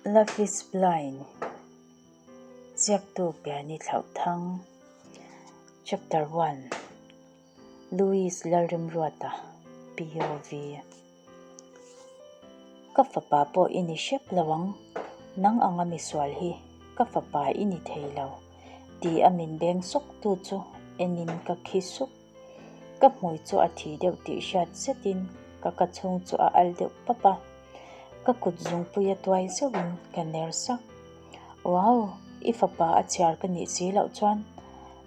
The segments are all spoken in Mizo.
Love is Blind, Ziaktu Piani Thlauhthang, Chapter 1, Louis Lalrimruata, POV. Ka fapa pawh i ni hrep lo ang, nang anga misual hi ka fapa i ni thei lo, ti a min beng sawk tu chu enin ka khi suk. Ka hmui chu a thi deuh tih hriat zetin ka ka chhung chu a al deuh pap a, ka kut zungpui a tuai zeuhin ka ner sak. Wow! I fapa a chhiar ka nih si loh chuan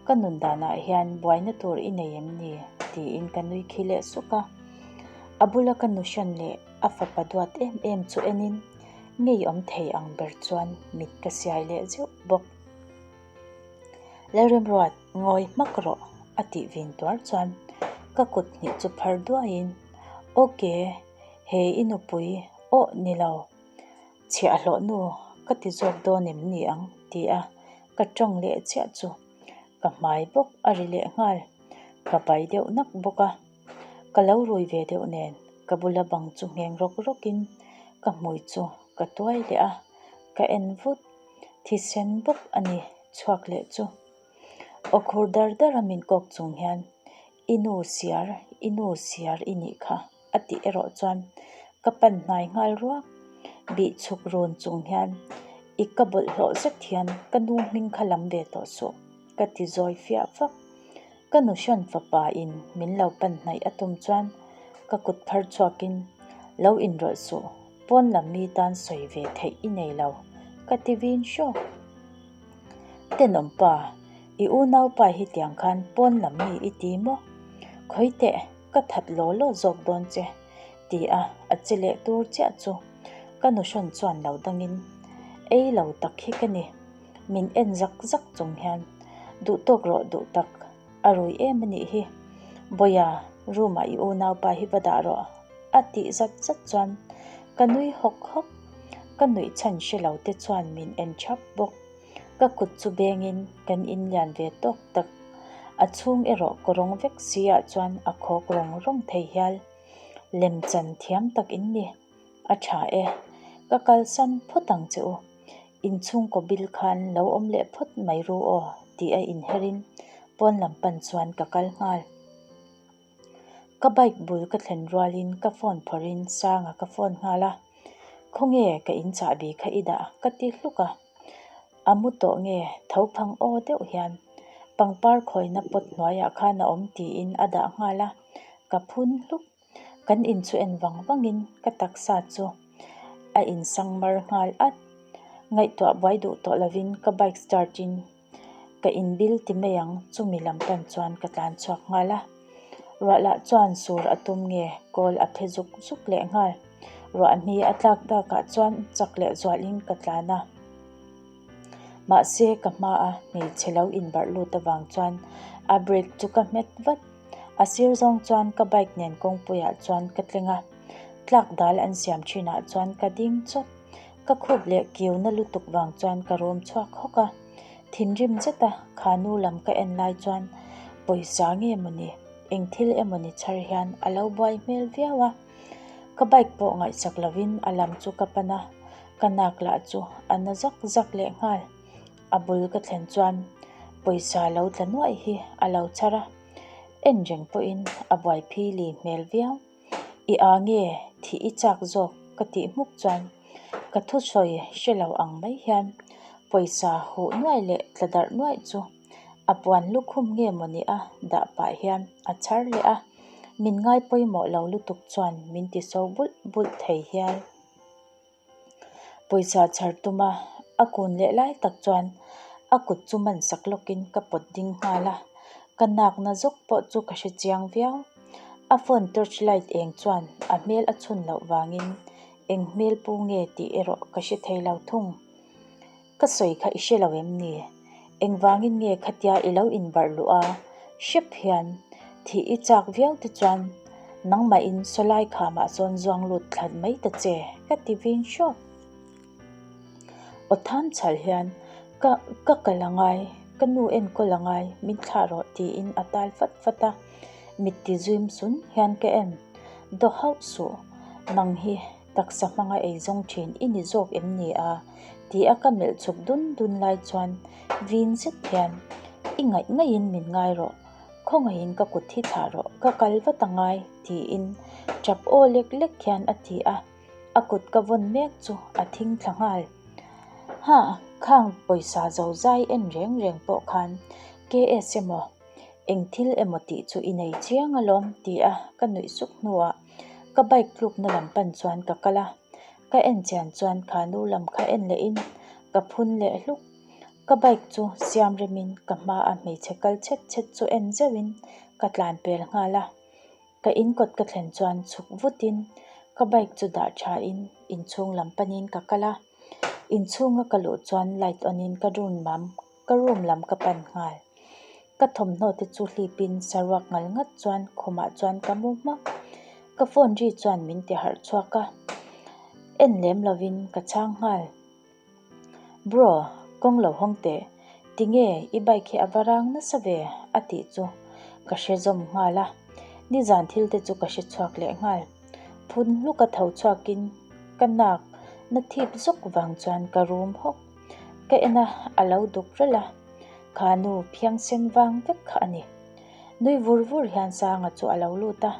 ka nun danah hian buaina tur i nei em ni? tiin ka nui khi leh suk a. A bula ka nu hran leh a fapa duat em em chu enin ngeiawm thei ang ber chuan mit ka siai leh zeuh bawk. Lalrimruat, ngawi hmak rawh, a tih vin tuar chuan ka kut hnih chu phar duaiin, Ok, he i nupui awh ni lo, chhiahhlawh nu ka ti zawk dawn em ni ang? ti a ka tawng leh chiah chu ka hmai bawk a ri leh nghal, ka pai deuh nak bawk a, ka lo rui ve deuh nen ka bula bang chu ngheng rawk rawkin ka hmui chu ka tuai leh a, ka en vut. Thisen bawk a ni chhuak leh chu. Aw khur dar dar a min kawk chung hian, I nu siar, i nu siar i nih kha, a tih erawh chuan ka pan hnai nghal ruak. Bih chhuk run chung hian, I ka bawlhhlawh zet hian ka nu hming kha lam ve tawh suh, ka ti zawi fiah fak. Ka nu hran fapa in min lo pan hnaih a tum chuan ka kut phar chhuakin, Lo inrawlh suh, Pawn lam mi tan sawi ve theih i nei lo, ka ti vin hrawk. Tenawm pa, i unaupa hi tiang khan pawn lam mi i ti maw? Khawi teh, ka that law law zawk dawn che, ti a a che leh tur chiah chu ka nu hrawn chuan lo dangin, Ei lo tak hi ka ni, min en zak zak chung hian, Duh tawk rawh duh tak, a rui em a nih hi, Bawia, room ah i unaupa hi va dah rawh. A tih zat zat chuan ka nui hawk hawk, ka nuih chhan hre lo te chuan min en thap bawk. Ka kut chu bengin kan in lian ve tawk tak, a chhung erawh ka rawng vek si ah chuan a khawk rawng rawng thei hial. Lem chan thiam tak in ni, a tha e, ka kalsan phawt ang che u, inchhungkaw bil khan lo awm leh phawt mai ru aw tih a inherin pawn lam pan chuan ka kal nghal. Ka bike bul ka thlen rualin ka phone phawrhin Sanga ka phone nghal a, Khawnge ka in chahbi kha i dah? ka ti hluk a. A mu tawh nge tho phang aw deuh hian pangpar khawina pot hnuaiah khan a awm tiin a dah nghal a, ka phun hluk. Kan in chu en vang vangin ka taksa chu a insang mar nghal at. Ngaihtuah buai duh tawh lovin ka bike start in Ka inbil ti mai ang, chumi lam pan chuan ka tlan chhuak nghal a. Ruah lah chuan sur a tum nge kawl a phe zuk zuk leh nghal. Ruah hni a tlak takah chuan chak leh zualin ka tlan a. Mahse ka hmaa hmeichhe lo inbarh lut avang chuan a brake chu ka hmet vat. A sir zawng chuan ka bike nen kawngpuiah chuan ka tleng a, tlak dal an siam thinah chuan ka ding chawt. Ka khup leh kiu na lutuk vang chuan ka rawm chhuak hawk a, thinrim zeta kha nu lam ka en lai chuan pawisa nge mawni, eng thil emawni chhar hian a lo buai hmel viau a. Ka bike pawh ngaihsak lovin a lam chu ka pan a, ka nak lah chu a na zak zak leh nghal. A bul ka thlen chuan pawisa lo tla nuaih hi a lo chhar a, en reng pawhin a buai phili hmel viau. I a nge thih i chak zawk ka tih hmuk chuan ka thusawi hre lo ang mai hian pawisa huh nuaih leh tla darh nuaih chu a puan lukhum nge mawni a dah pah hian a chhar leh a, min ngai pawimawh lo lutuk chuan min ti so bulh bulh thei hial. Pawisa chhar tuma a kun leh lai tak chuan a kut chu man sak lawkin ka pawt ding nghal a, ka nakna zawk pawh chu ka hre chiang viau. A phone torch light eng chuan a hmel a chhun loh vangin eng hmel pu nge tih erawh ka hre thei lo thung. Ka sawi kha i hre lo em ni? Engvangin nge khatia i lo inbarh luh a? Hrep hian thih i chak viau te chuan nangmahin sawlai khamah sawn zuang lut thla mai ta che, ka ti vin hrawk. Aw tham chhal hian ka ka kal a ngai, ka nu enkawl a ngai, min thlah rawh tiin a tal fat fat a, mit ti zuim sun hian ka en. Daw hauh suh, nang hi. Taksa hmanga ei zawng thin i ni zawk em ni a? ti a ka melh chhuk dun dun lai chuan vin zet hian, I ngaih ngaihin min ngai rawh, khawngaihin ka kut hi thlah rawh, ka kal vat a ngai tiin tap aw lek lek hian a ti a, a kut ka vawn mek chu a thing thla nghal. Hah, khang pawisa zozai en reng reng pawh khan KS emaw eng thil emaw tih chu i nei chiang alawm ti a ka nuih suk hnuah ka bike tlukna lam pan chuan ka kal a, ka en chian chuan kha nu lam kha en lehin ka phun leh hluk. Ka bike chu siam remin ka hmaa hmeichhe kal chhet chhet chu en zeuhin ka tlan pel nghal a, ka in kawt ka thlen chuan chhuk vutin ka bike chu dah thain inchhung lam panin ka kal a, inchhunga ka luh chuan light on in ka room lam ka room lam ka pan nghal. Ka thawmhnaw te chu hlipin saruak ngal ngat chuan khumah chuan ka mu hmak. Ka phone ri chuan min ti harh chhuak a, en lem lovin ka chhang nghal. Bro, kawng lo hawng teh, tinge i bike hi a va rang nasa ve? a tih chu ka hre zawm nghal a, nizan thil te chu ka hre chhuak leh nghal. Phun hluka tho chhuakin ka nak na thip zawk vang chuan ka rum hawk. Ka en a, a lo duk ralh a, kha nu phiangsen vang vek kha a ni. Nui vur vur hian Sanga chu a lo lut a,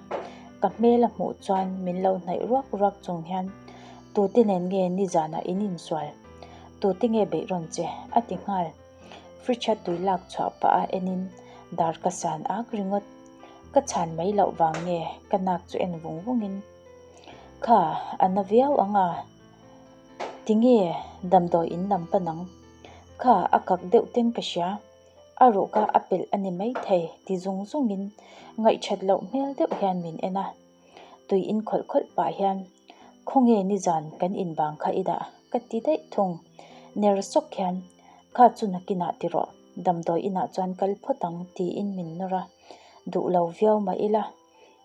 ka hmel a hmuh chuan min lo hnaih ruak ruak chung hian, Tute nen nge nizanah in insual? Tute nge beih rawn che? a ti nghal. Fridge a tui lak chhuah pah a enin dar ka san ak ringawt. Ka chhan mai loh vang nge ka nak chu en vung vungin, Kha, a na viau ang a. Tinge damdawi in lam pan ang? Kha a kak deuh ten ka hria, a ruh kha a pelh a ni maithei ti zung zungin ngaihthat loh hmel deuh hian min en a. Tui in khawlh khawlh pah hian Khawnge nizan kan inbang kha i dah? ka ti daih thung. Ner sawk hian Kha chu nakinah ti rawh, damdawi inah chuan kal phawt ang tiin min nawr a, duh lo viau mah ila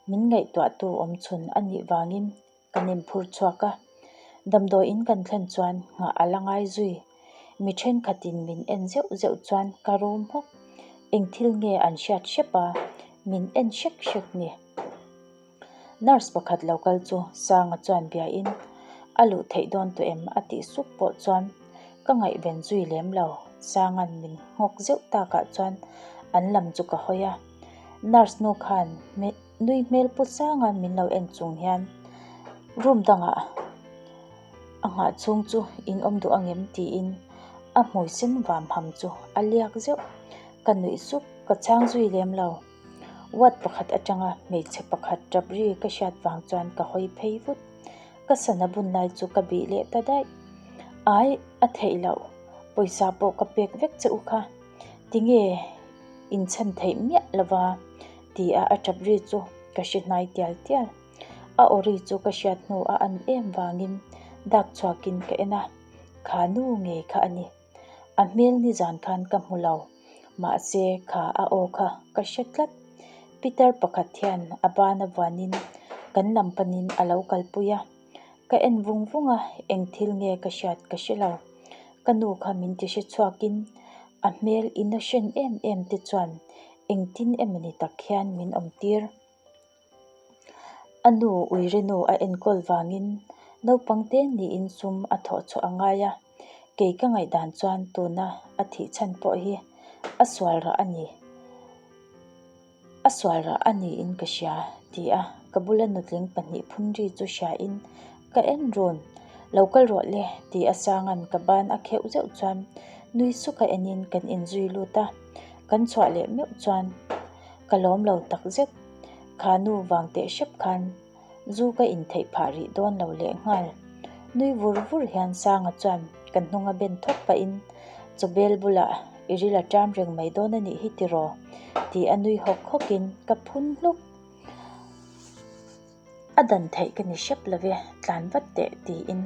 min ngaihtuahtu awmchhun a nih vangin Kan inphur chhuak a, damdawi in kan thlen chuan nghah a la ngai zui. Mi thenkhatin min en zeuh zeuh chuan ka rum hawk. Eng thil nge an hriat hrep a, min en hrek hrek ni. Nurse pakhat lo kal chu Sanga chuan biain a luh theih dawn tawh em a tih sup pawh chuan ka ngaihven zui lem lo. Sanga'n min nghawk zeuh takah chuan an lam chu ka hawi a, nurse nu khan Nui hmel pu sanga min lo en chung hian room dangah a nghah chhung chu in awm duh angem tiin a hmui sen vam ham chu a liak zeuh. Ka nuih sup, ka chhang zui lem lo. Ward pakhat atanga hmeichhe pakhat tap ri ka hriat vang chuan ka hawi phei vut. Ka sana bun lai chu ka bih leh ta daih. Ai, a theih loh, pawisa pawh ka pek vek che u kha. Tinge inchhan theih miah lova ti a a tap ri chu ka hre hnai tial tial. A aw ri chu ka hriat hnu a an em vangin dak chhuakin ka en a, kha nu ngei kha a ni. A hmel nizan khan ka hmu lo, mahse kha a aw kha ka hre tlat. Pitar pakhat hian a ban avuanin kan lam panin a lo kalpui a. Ka en vung vung a, eng thil nge ka hriat ka hre lo. Ka nu kha min ti hre chhuakin a hmel innocent em em te chuan engtin emawni tak hian min awm tir. A nu uire nu a enkawl vangin naupang te niin sum a thawh chhuah a ngai a, kei ka ngaihdan chuan tuna a thih chhan pawh hi a sual rah a ni. A sual rah a niin ka hria, ti a ka bula nutling pahnih phun ri chu hriain ka en run. Lo kal rawh le, ti a Sanga'n ka ban a kheuh zeuh chuan nui suka enin kan inzui lut a, kan chhuah leh meuh chuan ka lawm lo takzet. Kha nu vang teh hrep khan Zu ka intheih phah rih dawn lo leh nghal. Nui vur vur hian Sanga chuan kan hnunga ben thawk pahin Chawbel bulah i ril a ṭam reng mai dawn a nih hi tiraw? ti a nui hawk hawkin ka phun hluk. A dan theih ka ni hrep lo ve, tlan vat teh tiin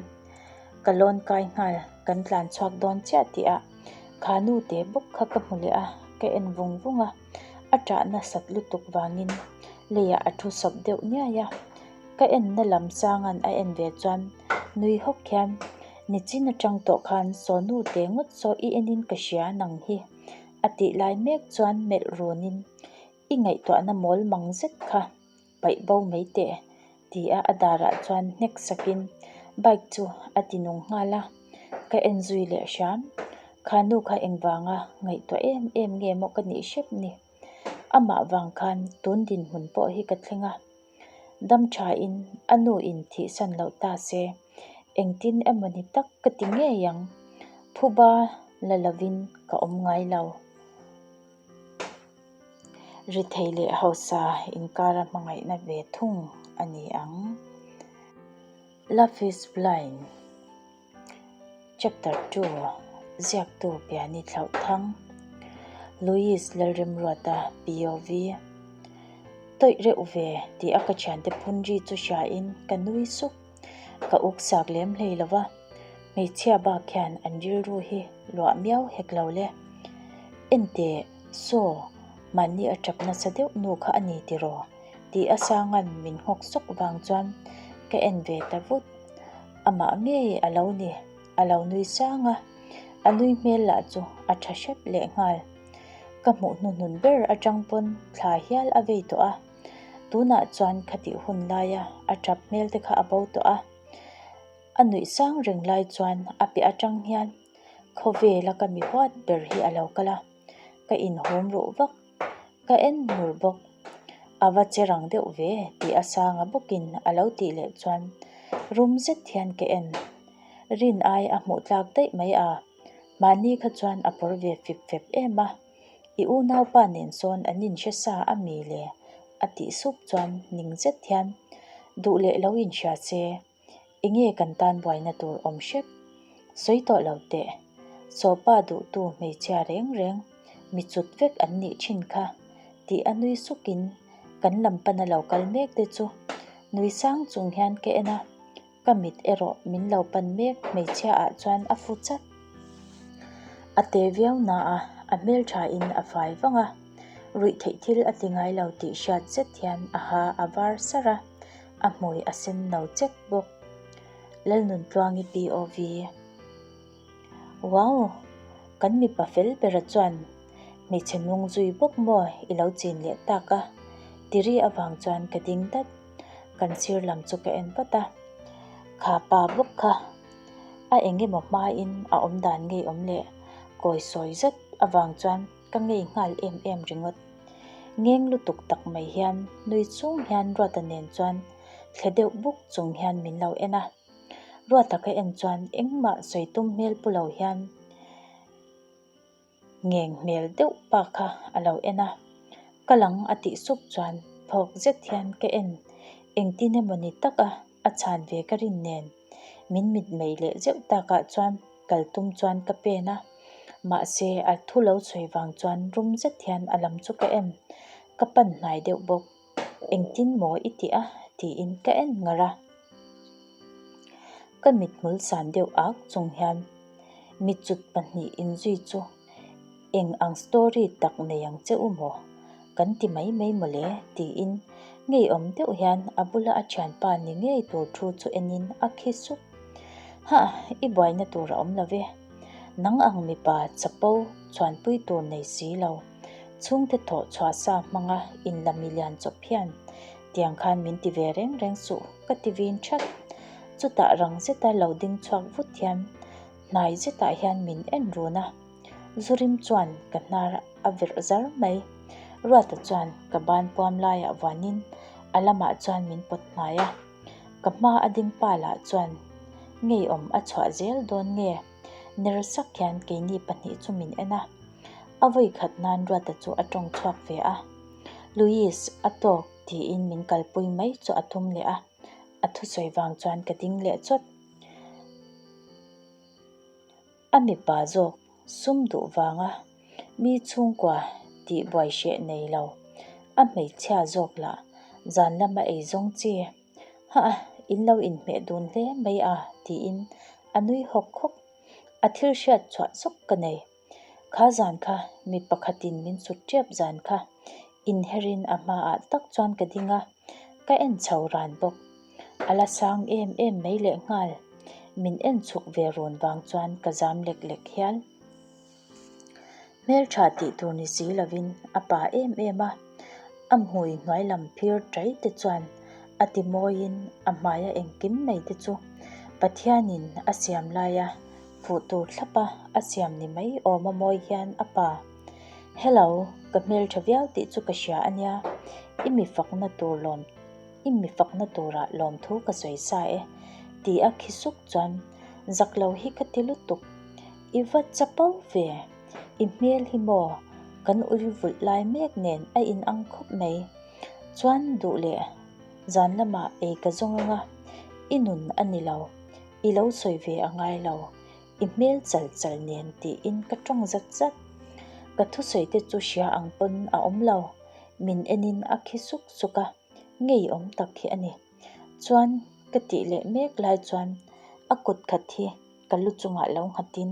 ka lawn kai nghal, kan tlan chhuak dawn chiah tihah kha nu te bawk kha ka hmu leh a, ka en vung vung a. A ṭah nasat lutuk vangin leiah a thu sawp deuh niai a, ka enna lam sanga'n a en ve chuan nui hawk hian nichin aṭang tawh khan Sonu te ngawt saw i enin ka hria nang hi a tih lai mek chuan melh runin i ngaihtuahna mawl mang zet kha paih bo mai teh ti a a darah chuan hnek sakin. Bike chu a ti nung nghal a, ka en zui leh hram. Kha nu kha engvanga ngaihtuah em em nge maw ka nih hrep ni. Amah vang khan tun dinhmun pawh hi ka thleng a. Dam thain a nu in thihsan loh ta se, engtin emaw ni tak ka ti ngei ang. Phuba la lovin ka awm ngai lo. Rithei leh hausa inkara hmangaihna ve thung a ni ang. Love is blind Chapter 2 Ziaktu Piani Thlauhthang Louis Lalremruata POV Tawih reuh ve tih a ka thiante phun ri chu hriain ka nui suk. Ka uk sak lem hlei lo va, hmeichhia bak hian an rilru hi luah miau hek lo le. Enteh, saw, mahni a tap nasa deuh nu kha a ni tiraw? Tih a sangan min nghawk sawk vang chuan ka en ve ta vut. Amah ngei a lo ni, a lo nui sang a, a nui hmel lah chu a tha hrep lehnghal. Ka hmuh hnuhnun ber atang pawn thla hial a vei tawh a. Tunah chuan khatih hun laia a tap hmel te kha a bo tawh a, a nuih sang reng lai chuan a piah atang hian khawvela ka mi huat ber hi a lo kal a, ka inhawm ruh vak, ka en ngur bawk. A va che rang deuh ve tih a sanga bawkin a lo tih leh chuan rum zet hian ka en. Rin ai a hmuh tlak daih mai a, mahni kha chuan a pawr ve fip fep em a. I unaupa nen sawn an inhre sa a mi le? a tih sup chuan ning zet hian duh leh lo inhria se, enge kan tan buaina tur awm hrep? Sawi tawh lo teh, sawpa duhtu hmeichhia reng reng mi chut vek an nih thin kha tih a nui sukin kan lam pana lo kal mek te chu nui sang chung hian ka en a. Ka mit erawh min lo pan mek hmeichhia ah chuan a fu chat. A te viau na a, a hmeltha in a fai vang a, ruih theih thil a ti ngai lo tih hriat zet hian a ha a var sar a, a hmui a sen no chek bawk. Lalnuntluangi POV. Wow! Kan mipa fel bera chuan hmeichhe nung zui bawk maw i lo chin leh tak a? Tiri avang chuan ka ding dat. Kan sir lam chu ka en vat a, kha pa bawk kha a eng emaw hmain a awm dan ngei awm leh kawi sawi zet avang chuan ka ngei nghal em em ringawt. Ngeng lutuk tak mai hian nui chung hian Ruata nen chuan thle deuh buk chung hian min lo en a. Ruata ka en chuan engmah sawi tum hmel pu lo hian Ngeng hmel deuh pa kha a lo en a, ka lang a tih sup chuan phawk zet hian ka en, engtin emaw ni tak a a chhan ve ka rin nen min mitmei leh zeuh takah chuan kal tum chuan ka pen a, mahse a thu lo chhui vang chuan rum zet hian a lam chu ka en, ka pan hnai deuh bawk, engtin maw i tih a tiin ka en ngar a, ka mithmul san deuh ak chung hian. Michut pahnih inzui chu eng ang story tak nei ang che u maw? Kan ti mai mai mawle tiin ngeiawm deuh hian a bula a thianpa ni ngei tur thu chu enin a khi sup. Hah, i buaina tur a awm lo ve. Nang ang mipa chapo chhuanpui tur nei si lo. Chhungte thawh chhuah sa hmanga inla milian chawp hian tiang khan min ti ve reng reng suh ka ti vin that. Chutah rang zeta lo ding chhuak vut hian hnai zetah hian min en run a, Zurim chuan ka hnar a verh zar mai. Ruata chuan ka ban puam laiah vuanin a lamah chuan min pawt hnai a, ka hma a ding pa lah chuan ngeiawm a chhuah zel dawn nge? Ner sak hian keini pahnih chu min en a, a vawi khat nan Ruata chu a tawng chhuak ve a, Louis a tawk tiin min kalpui mai chu a tum leh a. A thusawi vang chuan ka ding leh chawt. A mipa zawk sum duh vanga mi chhungkua tih buai hreh nei lo, a hmeichhia zawk lah zan lama ei zawng chi. Hah, in lo inhmeh dun hle mai a tiin a nui hawk hawk. A thil hriat chhuah zawk ka nei. Kha zan kha mi pakhatin min sut tep zan kha inherin a hmaah tak chuan ka ding a, ka en chho ran bawk. A la sang em em mai lehnghal, min en chhuk ve run vang chuan ka zam lek lek hial. Hmeltha tih tur ni si lovin a pa em em a, a hmui hnuai lam phir tai te chuan a ti mawiin a hmaia engkim mai te chu. Pathianin a siam laia fuh tur thlapa a siam ni mai awm a mawi hian a pa. Hello, ka hmeltha viau tih chu ka hria a nia, i mi fakna tur lawm i mi fakna turah lawmthu ka sawi sa e ti a khi suk chuan zak lo hi ka ti lutuk. I va chapo ve, i hmel hi maw kan ui vulh lai mek nen a inang khawp mai. Chuan duh leh zan lamah ei ka zawng anga i nun a ni lo, i lo sawi ve a ngai lo, i hmel chal chal nen tiin ka tawng zat zat. Ka thusawi te chu hria ang pawn a awm lo, min enin a khi suk suk a, ngeiawm tak hi a ni. Chuan ka tih leh mek lai chuan a kut khat hi ka lu chungah lo nghatin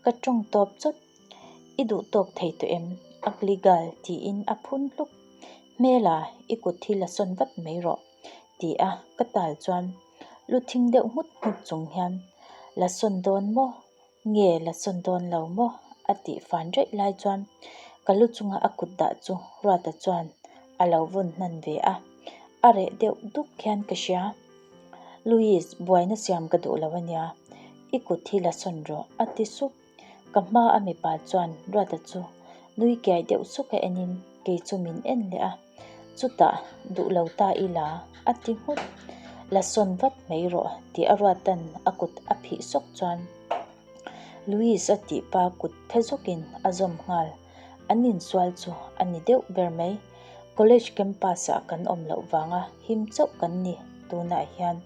ka tawng tawp chawt. I duh tawk thei tawh em? Ugly girl tiin a phun hluk. Hmela, i kut hi la sawn vat mai rawh ti a ka tal chuan lu thing deuh nghut nghut chung hian la sawn dawn maw nge la sawn dawn lo maw a tih fan raih lai chuan ka lu chunga a kut dah chu Ruata chuan a lo vawn hnan ve a, a reh deuh duk hian ka hria. Louis, buaina siam ka duh lo a nia, i kut hi la sawn rawh a ti sup. Ka hma a mipa chuan Ruata chu nui kiai deuh suk a enin kei chu min en leh a, chutah duh lo ta ila a ti nghut. La sawn vat mai rawh tih a Ruata'n a kut a phih sawk chuan Louis a tih pa kut phe zawkin a zawm nghal. An insual chu a ni deuh ber mai. College campus ah kan awm loh vanga him chauh kan ni tunah hian.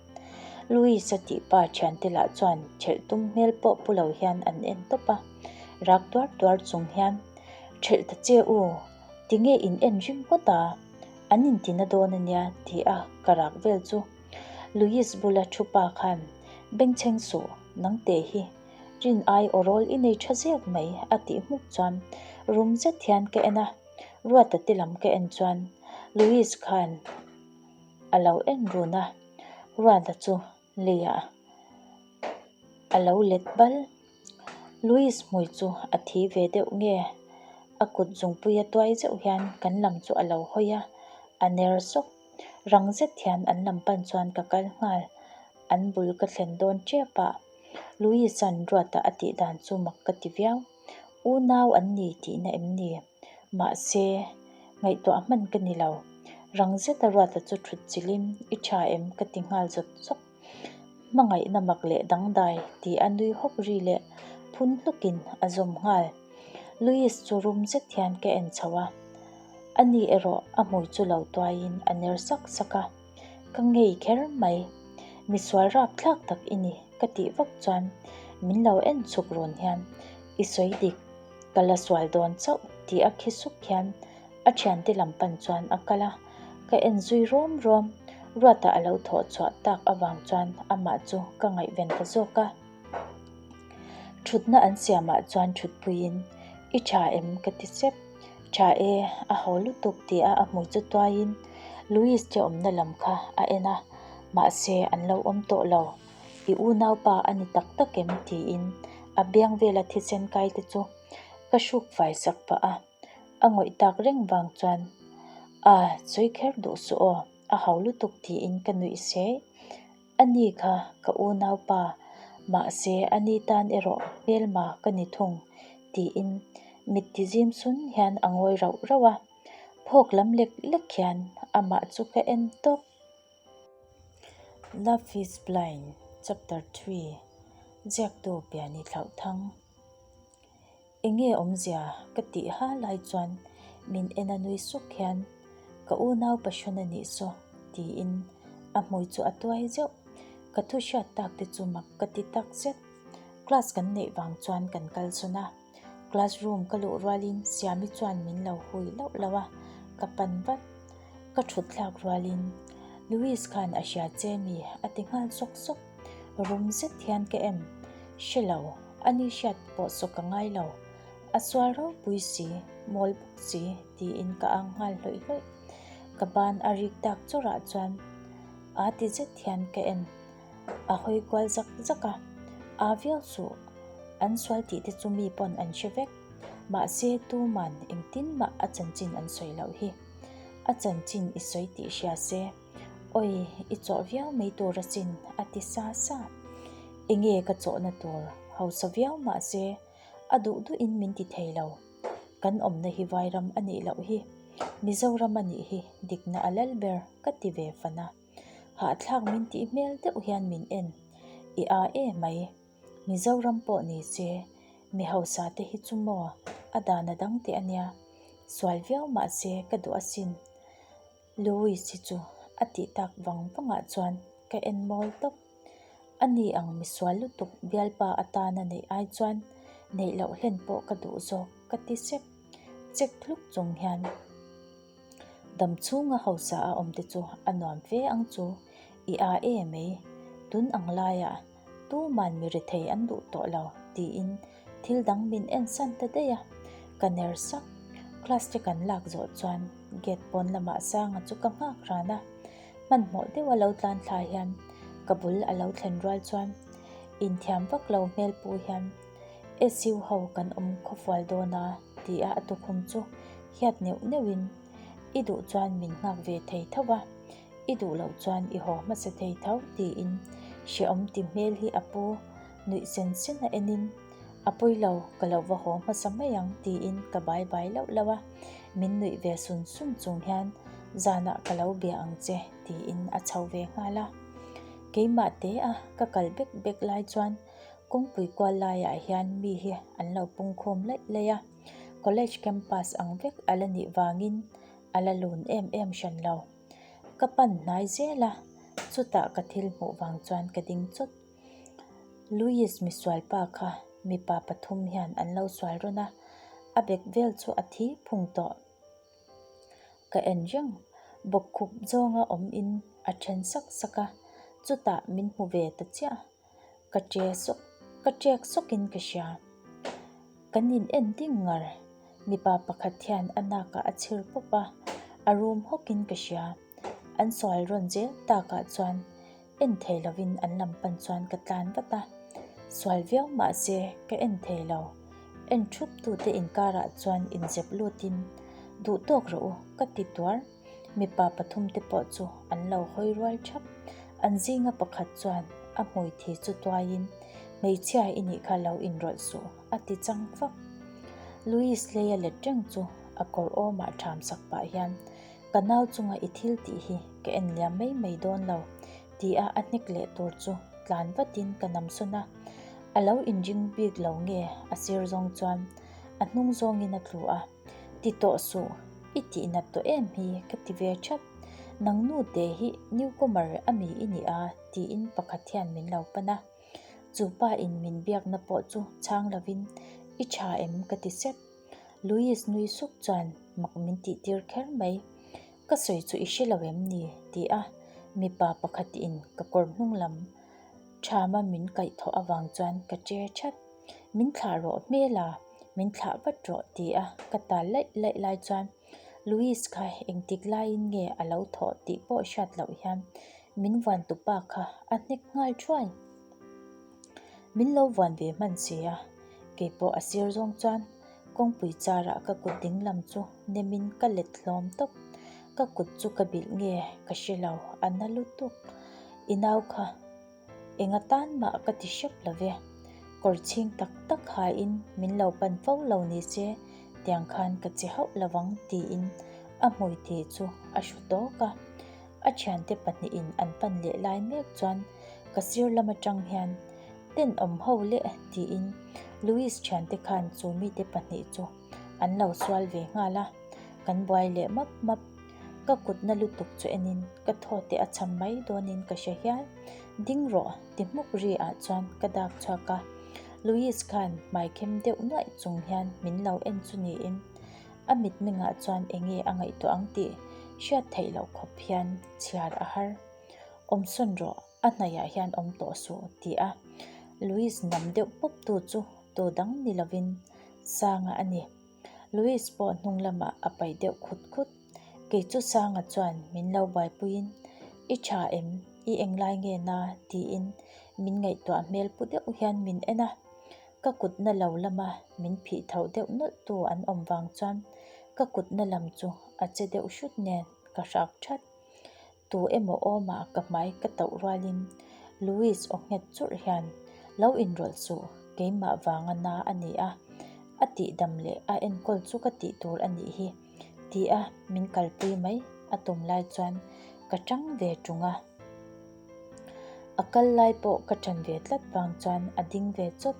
Louis a tih pa thiante lah chuan thelh tum hmel pawh pu lo hian an en tawp a, rak tuar tuar chung hian, Thelh ta che u, tinge in en ring ngawt a, an intina dawn a nia ti a ka rak vel chu. Louis bula thu pa khan, Bengchheng suh, nang teh hi rin ai aw rawl i nei tha zek mai a tih hmuk chuan rum zet hian ka en a, Ruata te lam ka en chuan Louis khan a lo en run a. Ruata chu leiah a lo let bal. Louis hmui chu a thi ve deuh nge? A kut zungpuia tuai zeuh hian kan lam chu a lo hawi a, a ner sawk. Rang zet hian an lam pan chuan ka kal nghal. An bul ka thlen dawn tep a, Louis-a'n Ruata a tih dan chu mak ka ti viau. Unau an ni tihna em ni? Mahse, ngaihtuah hman ka ni lo. Rang zeta Ruata chu thut chilhin, I tha em? ka ti nghal zawt zawk. Hmangaihna mak leh dangdai tih a nui hawk ri leh phun hlukin a zawm nghal. Louis chu rum zet hian ka en chho a. Ani erawh a hmui chu lo tuaiin a ner sak sak a. Ka ngei kher mai. Misual rapthlak tak i ni ka tih vak chuan min lo en chhuk run hian i sawi dik. Ka la sual dawn chauh tih a khi suk hian a thiante lam pan chuan a kal a, ka en zui rawm rawm. Ruata a lo thawh chhuah tak avang chuan amah chu ka ngaihven ta zawk a. Thutna an siamah chuan thutpuiin, I tha em? ka ti sep. Tha e, a ho lutuk ti a a hmui chu tuaiin Louis te awmna lam kha a en a, mahse an lo awm tawh lo. I unaupa a ni tak tak em? tiin a biang vela thisen kai te chu ka hruk fai sak pah a, a ngawih tak reng vang chuan, A, sawi kher duh suh aw, a hau lutuk tiin ka nuih se. A ni kha ka unaupa, mahse a ni tan erawh hmelma ka ni thung tiin mit ti zim sun hian a ngawi rauh rauh a, phawk lam lek lek hian amah chu ka en tawp. Love is Blind Chapter 3 Ziaktu Piani Thlauhthang Enge awmzia ka tih ha lai chuan min en a nui suk hian ka unau passion a nih saw tiin a hmui chu a tuai zeuh. Ka thu hriat tak te chu mak ka ti tak zet. Class kan neih vang chuan kan kal sawn a. Classroom ka luh rualin Siami chuan min lo hui lauh lauh a, ka pan vat. Ka thut thlak rualin Louis khan a hria che mi a ti nghal sawk sawk. Rum zet hian ka en. Hre lo, a ni hriat pawh saw ka ngai lo. A sual ropui si, mawl bawk si tiin ka ang nghal hlawih hlawih. Ka ban a rik tak chawrah chuan aa ti zet hian ka en. A hawi kual zak zak a, aa viau suh. An sual tih te chu mi pawn an hre vek. Mahse tuman engtin mah a chanchin an sawi loh hi. A chanchin i sawi tih hria se, Awi, i chawh viau mai tur asin, a ti sa sa. Enge ka chawhna tur hausa viau mahse a duh duhin min ti thei lo. Kan awmna hi Vairam a nih loh hi, Mizoram a nih hi dikna a lal ber ka ti ve fan a. Hahthlak min tih hmel deuh hian min en i a e mai. Mizoram pawh ni se, mi hausa te hi chu maw a dan a dang teh a nia. Sual viau mahse ka duh asin. Louis hi chu a tih tak vang vangah chuan ka en mawl tawp. A ni ang misual lutuk bialpa atana neih ai chuan neih loh hlen pawh ka duh zawk ka ti sep chek hluk chung hian dam chhunga hausa a awm te chu a nuam fe ang chu i a e mai tun ang laiah Tuman mi rethei an duh tawh lo tiin thil dang min ensan ta daih a, ka ner sak. Class te kan lak zawh chuan gate pawn lamah Sanga chu ka nghak ran a, hmanhmawh deuha lo tlan thla hian ka bul a lo thlen rual chuan inthiam vak lo hmel pu hian SU ho kan awm khawfual dawn a tia a tukhum chu hiat neuh neuhin i duh chuan min nghak ve thei tho va. I duh loh chuan i haw hmasa thei tho tiin hrehawm ti hmel hi a pu nuih sen sen a enin a pawi lo ka lo va haw hmasa mai ang tiin ka bai bai lauh lauh a, min nuih ve sun sun chung hian zanah ka lo bia ang che tiin a chho ve nghal a. Keimah te a ka kal bek bek lai chuan kawngpui kual laiah hian mi hi an lo pungkhawm laih laih a, college campus ang vek a la nih vangin a la lun em em hran lo. Ka pan hnai zel a, chutah ka thil hmuh vang chuan ka ding chawt. Louis misual pa kha mipa pathum hian an lo sual rawn a, a bek vel chu a thi phung tawh. Ka en reng, bawkkhup zawnga awm in a then sak sak a, chutah min hmu ve ta chiah. Ka che sawk, ka chek sawkin ka hria. Kan in en ding ngar, mipa pakhat hian a nakah a chhir pawp a, a rum hawkin ka hria. An sual rawn zel takah chuan en thei lovin an lam pan chuan ka tlan vat a, sual viau mahse ka en thei lo. En thup tute inkarah chuan inzep lutin duh tawk rawh u ka ti tuar. Mipa pathum te pawh chu an lo hawi rual thap. An zinga pakhat chuan a hmui thi chu tuaiin, Hmeichhia i nih kha lo inrawlh suh, a ti chang fak. Louis leia let reng chu a kawr awmah ṭham sak pah hian, Ka nau chunga i thil tih hi ka en liam mai mai dawn lo, tia a hnek leh tur chu tlan vatin ka nam sawn a. A lo inring bik lo nge a sir zawng chuan a hnung zawngin a tlu a. Ti tawh suh, i tih nat tawh em hi ka ti ve thap. Nang nu te hi newcomer a mi i ni a tiin pakhat hian min lo pan a. Chu pa in min biakna pawh chu chhang lovin i tha em ka ti sep. Louis nui suk chuan mak min tih tir kher mai. Ka sawi chu i hre lo em ni ti a mipa pakhat in ka kawr hnung lam thama min kaih thawh avang chuan ka che that. Min thlah rawh hmel a, min thlah vat rawh ti a ka tal laih laih lai chuan Louis kha engtik laiin nge a lo thawh tih pawh hriat loh hian min vuan tupa kha a hnek nghal thuai. Min lo vuan ve hman si a, keipawh a sir zawng chuan kawngpui charah ka kut ding lam chu nemin ka let hlawm tawp. Ka kut chu ka bilh nge ka hre lo, a na lutuk. I nau kha. Enga tan mah ka ti hrep lo ve. Kawr chhing tak tak hain min lo pan fo lo ni se tiang khan ka che hauh lo vang tiin a hmui thi chu a hru tawk a. A thiante pahnihin an pan leh lai mek chuan ka sir lam atang hian tenawm ho leh tiin Louis thiante khan chu mite pahnih chu an lo sual ve nghal a, kan buai leh map map. Ka kutna lutuk chu enin ka thaw te a cham mai dawnin ka hre hial. Ding rawh ti hmuk ri ah chuan ka dak chhuak a. Louis khan hmai khem deuh nuaih chung hian min lo en chu niin a mitmengah chuan enge a ngaihtuah ang tih hriat theih loh khawp hian chhiar a har. Awmsawn rawh, a hnaihah hian awm tawh suh ti a Louis nam deuh pawp tu chu tu dang ni lovin Sanga a ni. Louis pawh hnung lamah a paih deuh khut khut. Kei chu Sanga chuan min lo buaipuiin, I tha em? I englai nge na? tiin min ngaihtuah hmel pu deuh hian min en a. Ka kutna lo lama min phih tho deuh nawlh tu an awm vang chuan ka kutna lam chu a che deuh hrut nen ka hrak that. Tu emaw awmah ka hmai ka tauh rualin Louis aw nghet churh hian. Lo inrawlh suh, keimah vanga na a ni a, a tihdam leh a enkawl chu ka tih tur a nih hi, ti a min kalpui mai a tum lai chuan ka tang ve tung a. A kal lai pawh ka tan ve tlat vang chuan a ding ve chawt.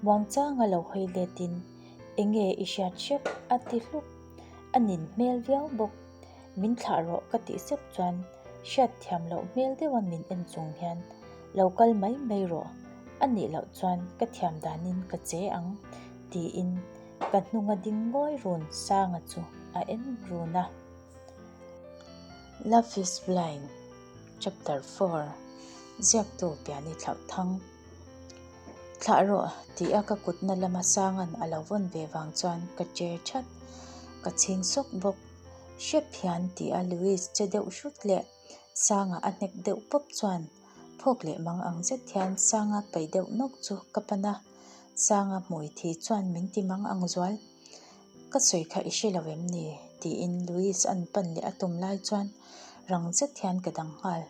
Muangchanga lo hawi letin, Enge i hriat hrep? a ti hluk. A nin hmel viau bawk. Min thlah rawh ka tih sep chuan hriat thiam loh hmel deuha min en chung hian, Lo kal mai mai rawh, a nih loh chuan ka thiam danin ka che ang, tiin ka hnunga ding ngawi run Sanga chu a en run a. Love is Blind Chapter 4 Ziaktu Piani Thlauh Thang Thlah rawh tih a ka kutna lama Sanga'n a lo vawn ve vang chuan ka che that, ka chhing sawk bawk. Hrep hian tih a Louis che deuh hrut leh Sanga a hnek deuh pawp chuan phawk leh mang ang zet hian Sanga paih deuh nawk chu ka pan a, Sanga hmui thi chuan min ti mang ang zual. Ka sawi kha i hre lo em ni? tiin Louis an pan leh a tum lai chuan rang zet hian ka dang nghal.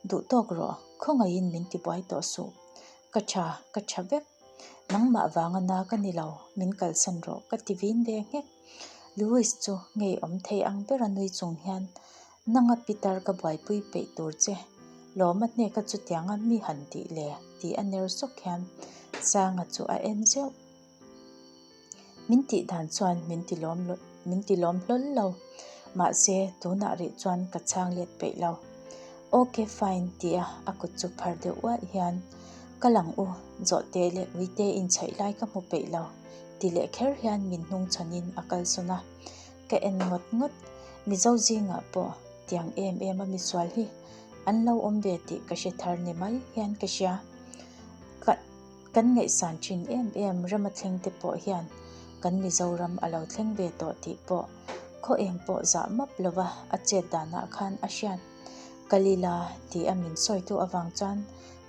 Duh tawk rawh, khawngaihin min ti buai tawh suh. Ka tha, ka tha vek. Nangmah vanga na ka ni lo, min kalsan rawh ka ti vin ve nghek. Louis chu ngeiawm thei ang bera nui chung hian Nanga Peter ka buaipui peih tur che, lawma hneka chutianga mi han tih le tih a ner sawk hian Sanga chu a en zeuh. Min tih dan chuan min ti lawm min ti lawm hlawl lo. Mahse, tunah rih chuan ka chhang let peih lo. Ok fine tia a kut chu phar deuh uaih hian ka lang u, zawhte leh uite inchhaih lai ka hmu peih lo ti leh kher hian min hnung chhawnin a kalsawn a. Ka en ngawt ngawt, Mizo zingah pawh tiang em em a misual hi an lo awm ve tih ka hre thar ni mai hian ka hria. Ka. Kan ngaihsan thin em em rama thleng te pawh hian kan Mizoram a lo thleng ve tawh tih pawh khaw eng pawh zah map lova a chet danah khan a hriat. Kalila tih a min sawitu avang chuan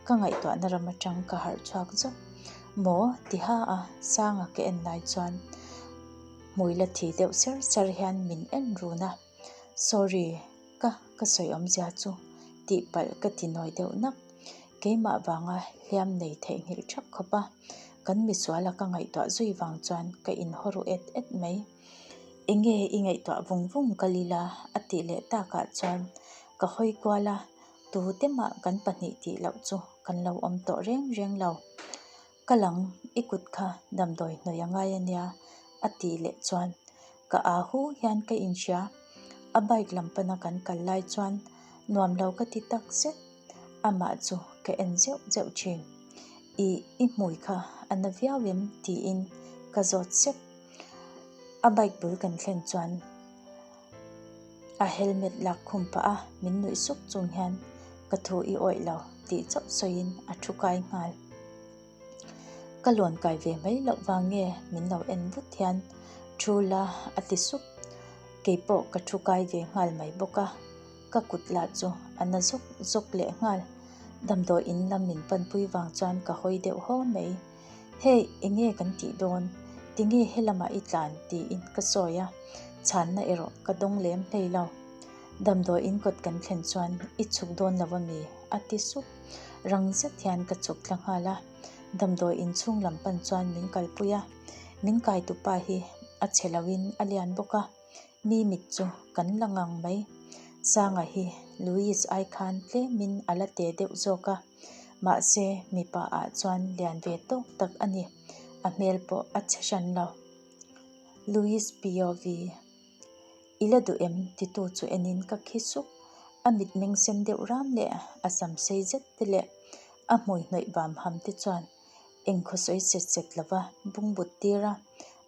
ka ngaihtuahna ram atang ka harh chhuak zawk. Maw ti ha a Sanga ka en lai chuan hmui la thi deuh ser ser hian min en run a. Sorry. Ka ka sawi awmzia chu tihpalh ka ti nawi deuh nak. Keimah vanga hliam nei theihnghilh thak khawp a, kan misuala ka ngaihtuah zui vang chuan ka inhaw ru et et mai. Enge i ngaihtuah vung vung ka lila a tih leh takah chuan ka hawi kual a, tute mah kan pahnih tih loh chu kan lo awm tawh reng reng lo. Ka lang, i kut kha damdawi hnawih a ngai a nia, a tih leh chuan ka aa hu hian ka inhria. A bike lam pana kan kal lai chuan nuam lo ka ti tak zet. Amah chu ka en zeuh zeuh thin. I, i hmui kha a na viau em? tiin ka zawt sep. A bike bul kan thlen chuan a helmet lak khum pah a, min nuih suk chung hian ka thu i awih lo tih chauh sawiin a thu kai nghal. Ka lawn kai ve mai loh vang nge min lo en vut hian thu la a ti sup. Keipawh ka thu kai ve nghal mai bawk a, ka kut lah chu a na zawk zawk leh nghal. Damdawi in lam min panpui vang chuan ka hawi deuh haw mai. Hey, enge kan tih dawn? Tinge helamah i tlan? tiin ka sawi a, chhanna erawh ka dawng lem hlei lo. Damdawi in kawt kan thlen chuan i chhuk dawn lo a mi? a ti sup. Rang zet hian ka chhuk tla nghal a, damdawi in chhung lam pan chuan min kalpui a, min kaitupa hi a chhe loin a lian bawk a. Mi mit chu kan la ngang mai. Sanga hi Louis ai khan tlemin a la te deuh zawk a, mahse mipa ah chuan lian ve tawk tak a ni. A hmel pawh a chhe hran lo. Louis POV, I la duh em? titu chu enin ka khi sup. A mitmeng sen deuh ram leh a sam sei zet te leh a hmui hnawih vam ham te chuan Engkhaw sawi set set lova bungbut tir a,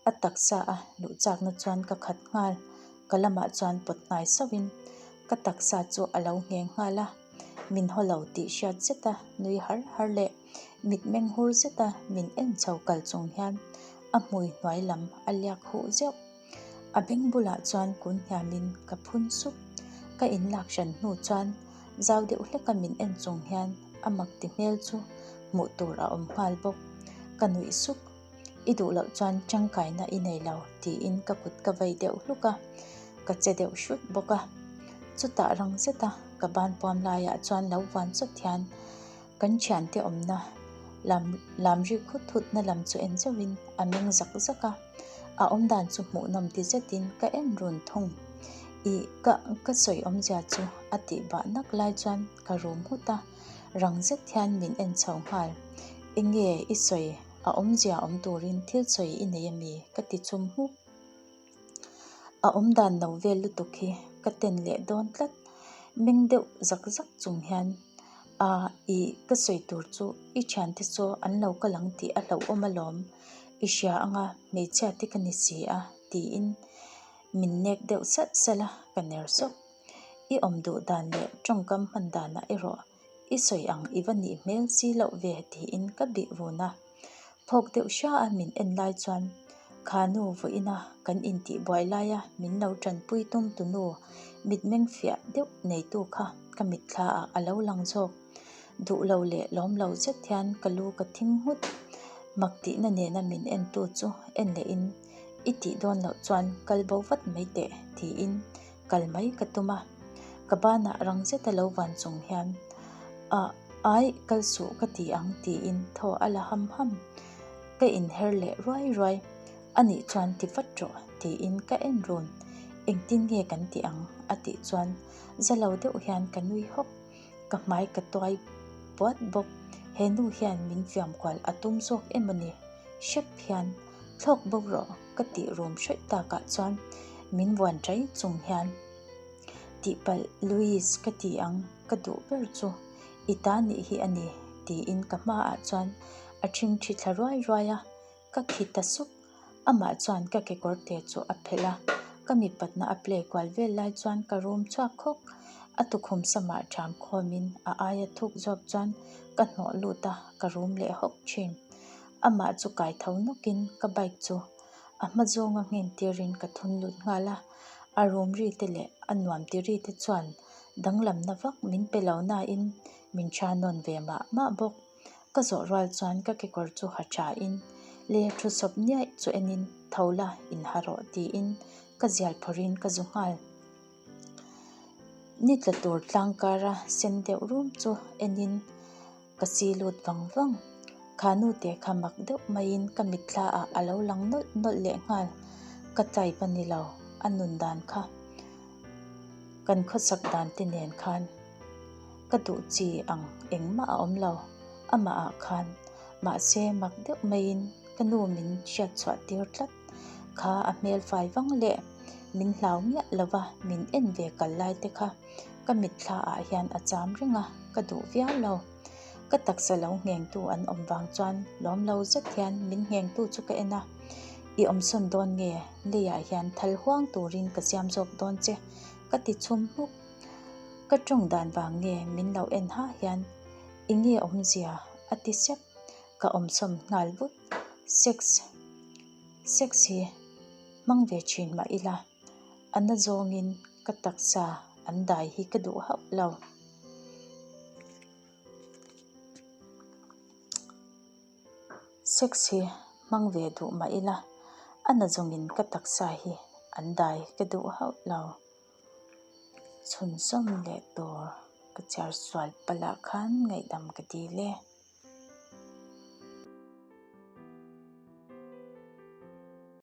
a taksa a luh chakna chuan ka khat nghal. Ka lamah chuan pawt hnai sauhin ka taksa chu a lo ngheng nghal a, min haw lo tih hriat zeta nui har har leh mitmeng hur zeta min en chho kal chung hian a hmui hnuai lam a liak huh zeuh. A beng bulah chuan kun hniamin ka phun sup. Ka inlak hran hnu chuan zau deuh hleka min en chung hian a mak ti hmel chu hmuh tur a awm nghal bawk. Ka nuih sup. I duh loh chuan tangkaina i nei lo tiin ka kut ka vei deuh hluk a, ka che deuh hrut bawk a. Chutah rang zeta ka ban puam laiah chuan lo vuan chawt hian kan thiante awmna. Lam lam rik hut hut na lam chu en zeuhin a meng zak zak a, a awmdan chu hmuhnawm ti zetin ka en run thung. Ih ka ka sawi awmzia chu a tih bah nak lai chuan ka rum nghut a, rang zet hian min en chho nghal. Enge i sawi a awmzia awm turin thil sawi i nei ami? ka ti chum hmuk. A awmdan lo vel lutuk hi ka ten leh dawn tlat. Meng deuh zak zak chung hian a ih ka sawi tur chu i thiante saw an lo kal ang tih a hlauhawm alawm. I hria anga hmeichhia te ka ni si a tiin min nek deuh salh salh a ka ner sawk. I awm duh dan leh tawngkam hman danah erawh I sawi ang i va nih hmel si loh ve tiin ka bih run a. Phawk deuh hria a min en lai chuan kha nu vawiina kan intih buai laia min lo tanpui tum tu nu mitmeng fiah deuh neitu kha ka mitthla ah a lo lang zawk. Duh lo leh lawm lo zet hian ka lu ka thing nghut. Mak tihna nena min en tu chu en leh in i tih dawn loh chuan kal bo vat mai teh tiin kal mai ka tum a, ka banah rang zeta lo van chung hian Ah ai kal suh ka ti ang tiin thaw a la ham ham. Ka inher leh ruai ruai, anih chuan ti vat rawh tiin ka en run, engtin nge kan ti ang a tih chuan za lo deuh hian ka nui hawk, ka hmai ka tuai puat bawk, he nu hian min fiam kual a tum zawk em a ni? Hrep hian thlawk bo rawh ka tih rum hrawih takah chuan min vuan ṭai chung hian tihpalh Louis ka ti ang ka duh ber chu i ta nih hi a ni tiin ka hmaah chuan a ṭhingṭhi thla ruai ruai a, ka khi ta suk. Amah chuan ka kekawr te chu a phelh a, ka mipatna a play kual vel lai chuan ka rum chhuak khawk. A tukhum samah ṭham khawmin a aia thuk zawk chuan ka hnawh lut a, ka rum leh hawk ṭhin. Amah chu kai tho nawkin ka bike chu a hma zawnga nghen tirin ka thun lut nghal a, a rum ri te leh a nuam ti ri te chuan danglamna vak min pe lo nain min tha nawn ve mah mah bawk. Ka zawh rual chuan ka kekawr chu ha tha in lei a thu sawp niaih chu enin tho la in ha rawh tiin ka zial phawrhin ka zu nghal. Ni tla tur tlang kara sen deuh rum chu enin ka si lut vang vang. Kha nu te kha mak deuh maiin ka mitthla ah a lo lang nawlh nawlh leh nghal. Ka type a ni lo, a nun dan kha kan khawsak dan te nen khan ka duh chi ang engmah a awm lo amah ah khan. Mahse mak deuh maiin ka nu min hriat chhuah tir tlat. Kha a hmel fai vang leh min hlau miah lova min en ve kal lai te kha ka mitthla ah hian a cham reng a, ka duh viau lo. Ka taksa lo nghengtu an awm vang chuan lawm lo zet hian min nghengtu chu ka en a, I awmsawn dawn nge? Leiah hian thal huang turin ka siam zawk dawn che ka ti chhum hmuk. Ka tawng dan vang nge min lo en ha hian I nge awmzia? a ti sep. Ka awmsawn nghal vut. Sex sex hi hmang ve thin mah ila a na zawngin ka taksa an dai hi ka duh hauh lo. Sex hi hmang ve duh mah ila a na zawngin ka taksa hi an dai ka duh hauh lo. Chhunzawm leh tur ka chhiar sual palh ah khan ngaihdam ka dil e.